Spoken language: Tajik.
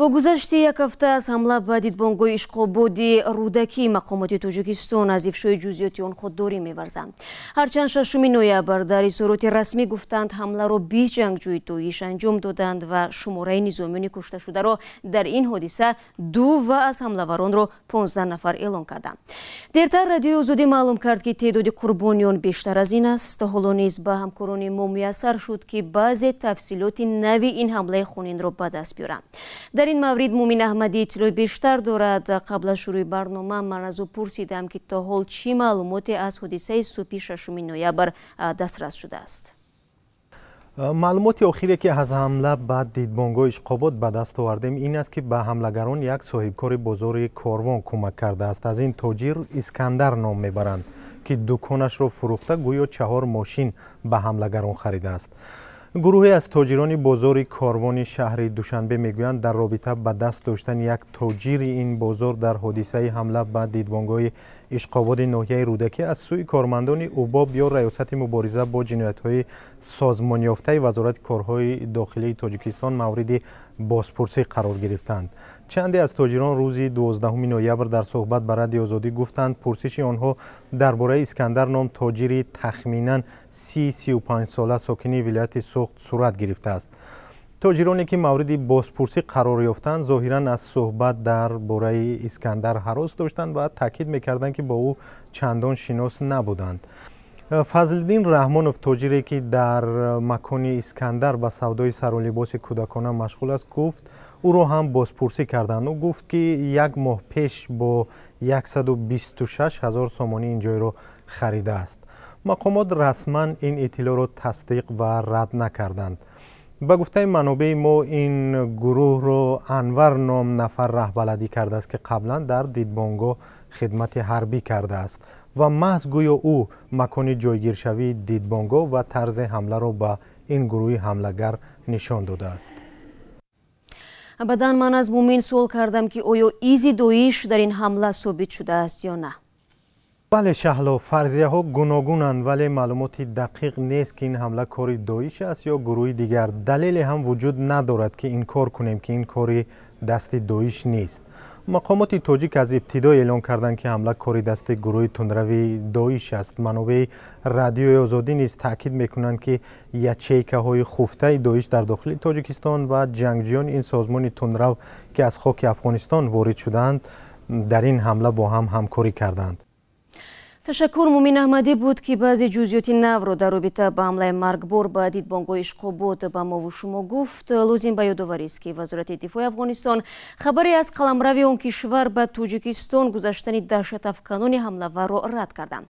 Бо гузашти як ҳафта аз ҳамла ба дидбонгоҳи Ишқободи Рӯдакӣ, мақомоти Тоҷикистон аз ифшои ҷузъиёти он худдорӣ меварзанд. Ҳарчанд 6 ноябр дар изҳороти расмӣ гуфтанд, ҳамларо 20 ҷангҷӯи Доиш анҷом доданд ва шумораи низомиёни кушташударо дар ин ҳодиса ду ва аз ҳамлаваронро 15 нафар эълон карданд. Дертар Радиои Озодӣ маълум кард, ки теъдоди қурбониён бештар аз ин аст. Ҳоло низ ба ҳамкорони мо муяссар шуд, ки баъзе тафсилоти нави ин ҳамлаи хунинро ба даст биёранд. Дар ин маврид Мумин Аҳмадӣ иттилои бештар дорад. Қабл аз шурӯи барнома ман аз ӯ пурсидам, ки то ҳол чӣ маълумоте аз ҳодисаи субҳи 6 ноябр дастрас шудааст. Маълумоти охире, ки аз ҳамла ба дидбонгоҳи Ишқобод ба даст овардем, ин аст, ки ба ҳамлагарон як соҳибкори бозори Корвон кӯмак кардааст. Аз ин тоҷир Искандар ном мебаранд, ки дуконашро фурӯхта, гӯё чаҳор мошин ба ҳамлагарон харидааст. Гурӯҳе аз тоҷирони бозори Корвони шаҳри Душанбе мегӯянд, дар робита ба даст доштани як тоҷири ин бозор дар ҳодисаи ҳамла ба дидбонгоҳи Ишқободи ноҳияи Рӯдакӣ аз сӯи кормандони УБОП ё Раёсати мубориза бо ҷиноятҳои созмонёфтаи Вазорати корҳои дохилии Тоҷикистон мавриди бозпурсӣ қарор гирифтанд. Чанде аз тоҷирон рӯзи 12 ноябр дар суҳбат ба Радиои Озодӣ гуфтанд, пурсиши онҳо дар бораи Искандар ном тоҷири тахминан 30-35 сола, сокини вилояти Суғд сурат гирифтааст. Тоҷироне, ки мавриди бозпурсӣ қарор ёфтанд, зоҳиран аз суҳбат дар бораи Искандар ҳарос доштанд ва таъкид мекарданд, ки бо ӯ чандон шинос набуданд. Фазлиддин Раҳмонов, тоҷире, ки дар макони Искандар ба савдои сару либоси кӯдакона машғул аст, гуфт, ӯро ҳам бозпурсӣ карданд. Ӯ гуфт, ки як моҳ пеш бо 126 ҳазор сомонӣ ин ҷойро харидааст. Мақомот расман ин иттилоъро тасдиқ ва рад накарданд. Ба гуфтаи манобеи мо, ин гурӯҳро Анвар ном нафар раҳбаладӣ кардааст, ки қаблан дар дидбонгоҳ хидмати ҳарбӣ кардааст ва маҳз гӯё ӯ макони ҷойгиршавии дидбонгоҳ ва тарзи ҳамларо ба ин гурӯҳи ҳамлагар нишон додааст. Баъдан ман аз Мумин суол кардам, ки оё изи Доиш дар ин ҳамла собит шудааст ё на. Бале, Шаҳло, фарзияҳо гуногунанд, вале маълумоти дақиқ нест, ки ин ҳамла кори Доиш аст ё гурӯҳи дигар. Далеле ҳам вуҷуд надорад, ки инкор кунем, ки ин кори дасти Доиш нест. Мақомоти тоҷик аз ибтидо эълон карданд, ки ҳамла кори дасти гурӯҳи тундрави Доиш аст. Манобеи Радиои Озодӣ низ таъкид мекунанд, ки ячейкаҳои хуфтаи Доиш дар дохили Тоҷикистон ва ҷангҷӯёни ин созмони тундрав, ки аз хоки Афғонистон ворид шудаанд, дар ин ҳамла бо ҳам ҳамкорӣ карданд. Ташаккур. Мумин Аҳмадӣ буд, ки баъзе ҷузъиёти навро дар робита ба ҳамлаи маргбор ба дидбонгоҳи Ишқобод ба мову шумо гуфт. Лозим ба ёдоварист, ки Вазорати дифои Афғонистон хабаре аз қаламрави он кишвар ба Тоҷикистон гузаштани даҳшатафканони ҳамлаварро рад карданд.